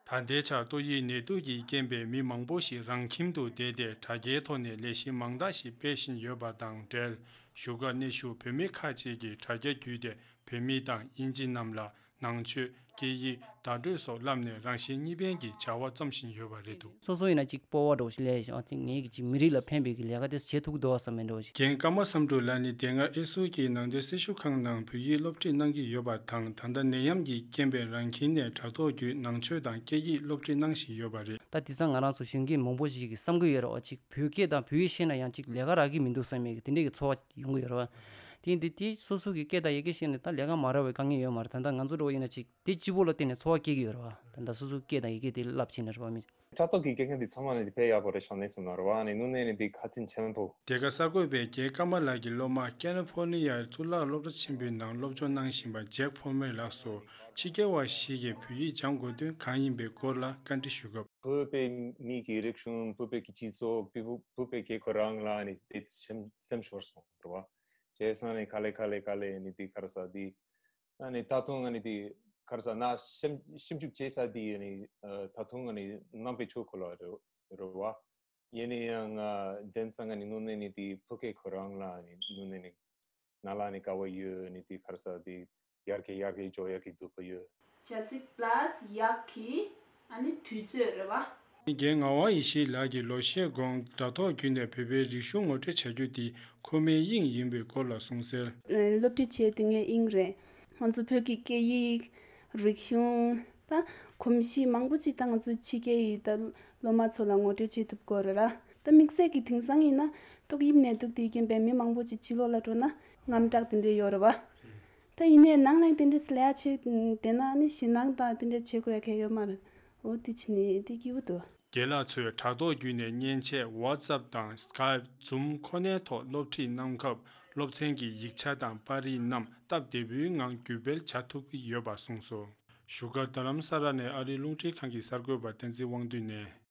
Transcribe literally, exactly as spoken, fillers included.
ད་ལྟའི་ཆར་ཏོག་དབྱིབས་ནད་དུག་གི་རྐྱེན་པས་མི་མང་པོ་ཞིག་རང་ཁྱིམ་དུ་བསྡད་དེ་དྲ་རྒྱའི་ཐོག་ནས་ལས་གཞི་མང་དག་ཞིག་སྤེལ་བཞིན་ཡོད་པ་དང་འབྲེལ། བཞུགས་སྒར་གནས་བཞུགས་བོད་མི་ཁག་ཅིག་གིས་དྲ་རྒྱ་བརྒྱུད་དེ་བོད་མི་དང་དབྱིན་ཇི་རྣམས་ལ་ནང་ཆོས། སྐད་ཡིག། བརྡ་སྤྲོད་སོགས་བསླབས་ནས་རང་གཞན་གཉིས་ཕན་གྱི་བྱ་བ་རྩོམ་བཞིན་ཡོད་པ་རེད་འདུག། སོ་སོ་ཡིན་ན་ཅིག་སྤོབས་པ་འདྲ་བོ་ཞིག་སླེབས་ཤིང་ཨ་ཅིག་ངེད་ཀྱི་ཅིག་མི་རིགས་ལ་ཕན་པའི་གི་ལས་ཀ་དེ་བྱེད་ཐུབ་འདུག་བསམ་པའི་འདྲ་བོ་ཞིག། རྒན་ཀརྨ་བསམ་གྲུབ་ལགས་ནི་དེ་སྔ་ཨེ་སུའུ་གི་ནང་བསྟན་སྲི་ཞུ་ཁང་ནང་བོད་ཡིག་སློབ་ཁྲིད་གནང་གི་ཡོད་པ་དང་། ད་ལྟ་ནད་ཡམས་ཀྱི་རྐྱེན་པས་རང་ཁྱིམ་ནས་དྲ་ཐོག་བརྒྱུད་ནང་ཆོས་དང་སྐད་ཡིག་སློབ་ཁྲིད་གནང་བཞིན་ཡོད་པ་རེད། ད་དེང་སང་ང་རང་ཚོ་གཞོན་སྐྱེས་མང་པོ་ཞིག་གིས་བསམ་གྱི་ཡོད་རེད་བ། ཅིག་བོད་སྐད་དང་བོད་ཡིག་ཤེས་ན་ཡང་ཅིག་ལས་ཀ་རག་གི་མི་འདུག་བསམ་ཡས་ཀྱི་དེ་འདྲས་ཀྱི་ཚོར་བ་ཡོང་གི་ཡོད་རེད་བ། དེ་ཡིན་དུས་དེ་སོ་སོ་གི་སྐད་དང་ཡི་གེ་ཤེས་ནས་ད་ལས་ཀ་མ་རག་པའི་དཀའ་ངལ་ཡོད་མ་རེད། ད་ལྟ་ང་ཚོ་འདྲ་བོ་ཡིན་ན་ཅིག་དེ་གཅིག་པོ་ལ་བརྟེན་ནས་འཚོ་བ་སྐྱེལ་གྱི་ཡོད་རེད་བ། ད་ལྟ་སོ་སོའི་སྐད་དང་ཡི་གེ་དེ་བསླབ་བྱས་ནས་རེད་བ། མི་དྲ་ཐོག་གི་དགེ་རྒན་འདི་ཚང་མ་ནི་འདི་ཕེབས་ཡག་པོ་རེད་ཤག་ནས་སོང་ན་རེད་བ། ཨ་ནི་དངོས་གནས་ནི་འདི་ཁ་ཚིག་ཆེན་པོ། དེ་ག་གསར་འགོད་པས་རྒན་ཀརྨ་ལགས་ཀྱི་སློབ་མ་ཀ་ལི་ཧྥོར་ནི་ཡའི་གཙུག་ལག་སློབ་གྲྭ་ཆེན་པོའི་ནང་སློབ་སྦྱོང་གནང་བཞིན་པ་ཇེག་ཕོར་མེར་ལགས་སུ་ཕྱི་རྒྱལ་བ་ཞིག་གིས་བོད་ཡིག་སྦྱང་དགོས་དོན་གང་ཡིན་པའི་སྐོར་ལ་བཀའ་འདྲི་ཞུས་སྐབས། བོད་པའི་མི་གི་རིག་གཞུང་། བོད་པའི་གི་སྤྱི་ཚོགས། བོད་པའི་གི་ཁོ་རང་ལ་ནི་དེ་སེམས་སེམས་ཤོར་སོང་རེད་བ། བྱས་ཙང་ནི་ག་ལེ་ག་ལེ་ག་ལེ་ནི་དེ་ག་རེ་ཟེར་དེ། ཨ་ནི་ད་དུང་ཨ་ནི་དེ་ག་རེ་ཟེར་ན་ཞིབ་ཞིབ་འཇུག་བྱེད་ས་དེ་ཨ་ནི་ཨ་ད་དུང་ཨ་ནི་གནང་བའི་ཆོག་གི་ལ་རེད་རེད་བ། ཡིན་ན་ཡང་ང་དེང་སང་ཨ་ནི་དངོས་གནས་ནི་དེ་བོད་སྐད་ཁོ་རང་ལ་ཨ་ནི་དངོས་གནས་ནི་ང་ལ་ནི་དགའ་བོ་ཡོད། ནི་དེ་ག་རེ་ཟེར་དེ་ཡར་རྒྱས་ཡར་རྒྱས་འགྲོ་ཡག་གི་འདོད་པ་ཡོད། བྱ་ཚིག་པ་ལ་སི་ཡག་གི་ཨ་ནི་དུས་ཚོད་རེད་བ། རྒན་ངག་དབང་ཡེ་ཤེས་ལགས་ཀྱིས་ལོ་ཤས་གོང་དྲ་ཐོག་བརྒྱུད་ནས་བོད་པའི་རིག་གཞུང་ངོ་སྤྲོད་བྱ་རྒྱུ་དེ་ཁོ་མའི་དབྱིངས་ཡིན་པའི་སྐོར་ལ་གསུངས་གསལ། སློབ་ཁྲིད་བྱས་དེ་ངའི་དབྱིངས་རེད། ང་ཚོ་བོད་ཀྱི་སྐད་ཡིག་རིག་གཞུང་། ད་གོམས་གཤིས་མང་པོ་ཅིག་ད་ང་ཚོ་ཕྱི་རྒྱལ་ཡི་ད་སློབ་མ་ཚོ་ལ་ངོ་སྤྲོད་བྱེད་ཐུབ་ཀྱི་ཡོད་རེད་ལ། ད་དམིགས་བསལ་གྱི་དེང་སང་ཡིན་ན་ཏོག་དབྱིབས་ནད་དུག་དེའི་རྐྱེན་པས་མི་མང་པོ་ཅིག་ཕྱི་ལོགས་ལ་འགྲོ་ན་དངངས་སྐྲག་དེ་འདྲ་ཡོད་རེད་བ། ད་ཡིན་ནའི་ནང་ནས་དེ་འདྲ་ལས་ཡ་བྱེད་བསྡད་ན་ནི་ཞེད་སྣང་དང་དེ་འདྲ་བྱེད་དགོས་ཡ་གང་ཡོད་མ་རེད། འོ་དེ་བྱས་ནས་དེ་སྐྱིད་པོ་འདུག། རྒན་ལགས་ཚོས་དྲ་ཐོག་བརྒྱུད་ནས་མཉེན་ཆས་WhatsApp་དང་Skype། Zoom་ཁོ་ནའི་ཐོག་སློབ་ཁྲིད་གནང་སྐབས་སློབ་ཚན་གྱི་ཡིག་ཆ་དང་པར་རིས་རྣམས་སྟབས་བདེ་པོའི་ངང་བརྒྱུད་སྤེལ་བྱ་ཐུབ་ཀྱི་ཡོད་པ་གསུངས་སོ། བཞུགས་སྒར་རྡ་རམ་ས་ལ་ནས་ཨ་རིའི་རླུང་འཕྲིན་ཁང་གི་གསར་འགོད་པ་བསྟན་འཛིན་དབང་འདུས་ནས།